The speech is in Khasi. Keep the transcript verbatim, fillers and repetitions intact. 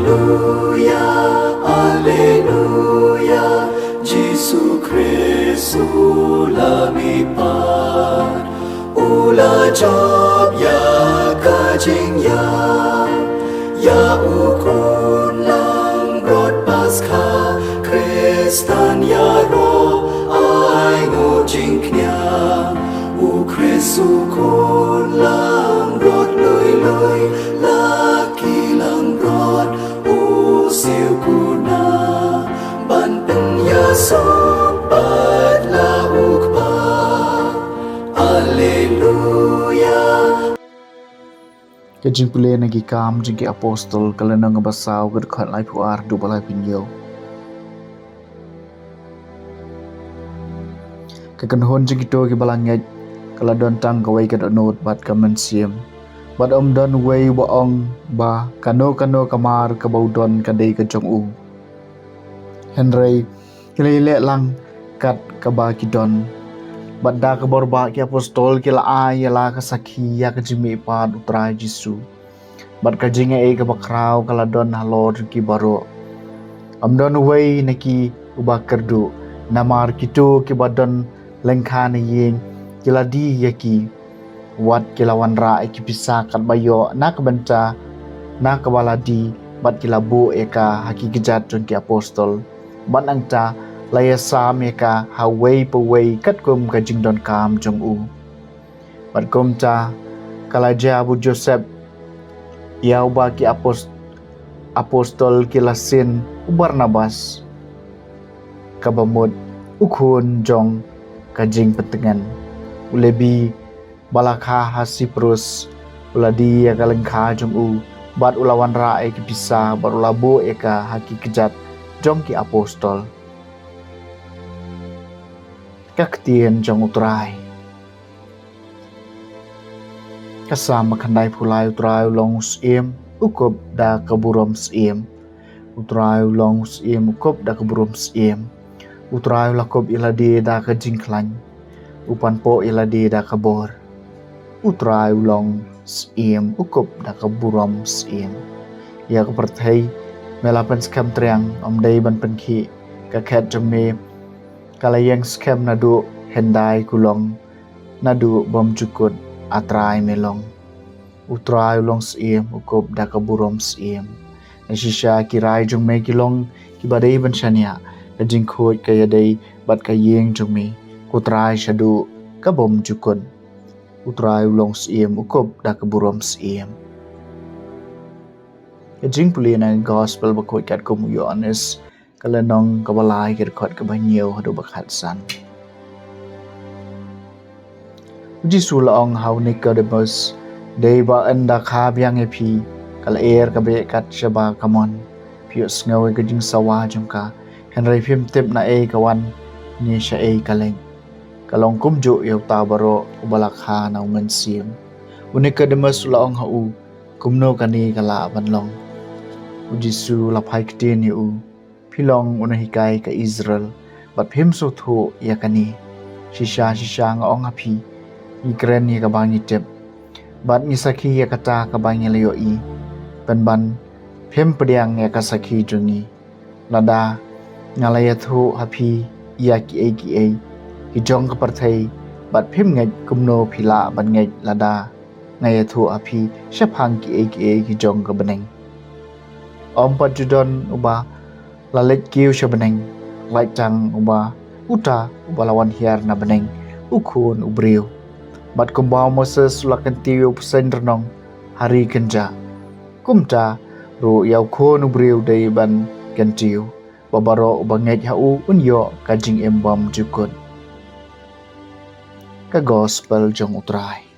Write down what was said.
Alleluia, Alleluia, Jisu Khrist u la mihpat, u la jop ïa ka jingïap, ïa u khun langbrot Paskha, Khristan ïaroh ai nguh jingkñia, u Khrist u khun langbrot lui lui, la ki langbrot u siew kuna, ban pynïasoh pat la u Kpa. Alleluia. Ka jingpule na ki Kam jong ki Apostol, ka lynnong kaba saw, ka dkhot laiphew ar haduh ba laiphew hynñiew. Ka kynhun jong kito kiba la ngeit ka la don tang kawei ka dohnud bad ka mynsiem. Bad ym don uwei uba ong ba kano kano ka mar kaba u don ka dei ka jong u. Hynrei ki la ïaleh lang kat kaba ki don. Bad da ka bor ba ki apostol ki la ai ïa la ka sakhi ïa ka jingmihpat U Trai Jisu. Bad ka jingaiei kaba khraw ka la don halor jong ki baroh. Ym don uwei na ki uba kyrduh, namar kito kiba don lyngkha na ïing ki la die ïa ki. Wat ki la wanrah ïa ki pisa katba ïoh na ka bynta na kaba la die, bad ki la buh ïa ka ha ki kjat jong ki apostol. Bad nangta la ïasam ïa ka ha uwei pa uwei katkum ka jingdonkam jong u. Bad kumta ka la jia ba u Joseph, ïa uba ki apos-, apostol ki la sin u Barnabas, kaba mut u khun jong ka jingpyntngen. U Lebi ba la kha ha Siprus u la die ïa ka lyngkha jong u, bad u la wanrah ïa ki pisa, bad u la buh ïa ka ha ki kjat jong ki apostol. Ka ktien jong U Trai. Ka Salm ba khyndaiphew lai. U Trai u long u syiem, u kup da ka burom syiem. U Trai u long u syiem, u kup da ka burom syiem. U Trai u la kup ïa lade da ka jingkhlaiñ, u pynpoh ïa lade da ka bor. U Trai u long syiem, u kup da ka burom syiem. Ïa ka pyrthei me la pynskhem triang, ym dei ban pynkhih. Ka khet jong me ka la ïeng skhem naduh hyndai kulong, naduh bymjukut, A Trai me long. U Trai u long syiem, u kup da ka burom syiem. Na shisha ki rai jong me ki long kiba dei ban shaniah, ka jingkhuid ka ïadei bad ka ïing jong me, ko Trai, shaduh ka bymjukut. U Trai u long syiem, u kup da ka burom syiem. Ka jingpule na ka Gospel ba khuid katkum u Ïoannis, ka lynnong kaba lai, ka dkhot kaba hynñiew haduh ba khatsan. U Jisu la ong ha u Nikodemus, dei ba ynda kha biang ïa phi, ka lyer ka beh kat shaba ka mon. Phi ïohsngew ïa ka jingsawa jong ka, hynrei phim tip naei ka wan ne shaei ka leit. Ka long kumjuh ïa uta baroh uba la kha na u Mynsiem. U Nikodemus u la ong ha u, kumno kane ka lah ban long? U Jisu u la phai ktien ïa u, phi long u nonghikai ka Israel, bad phim sngewthuh ïa kane? Shisha shisha nga ong ha phi, ngi kren ïa kaba ngi tip, bad ngi sakhi ïa kata kaba ngi la ïohi, pynban phim pdiang ïa ka sakhi jong ngi. Lada nga la ïathuh ha phi ïa kiei kiei ki jong ka pyrthei, bad phim ngeit, kumno phi lah ban ngeit lada nga ïathuh ha phi shaphang kiei kiei ki jong ka bneng? Ym pat ju don uba la leit kiew sha bneng, lait tang uba, uta uba la wan hiar na bneng, u Khun u briew. Bad kumba u Moses u la kyntiew ïa u bseiñ rnong ha ri kynjah, kumta ruh ïa u Khun u briew dei ban kyntiew, ba baroh uba ngeit ha u un ïoh ka jingim bymjukut. Ka Gospel jong U Trai.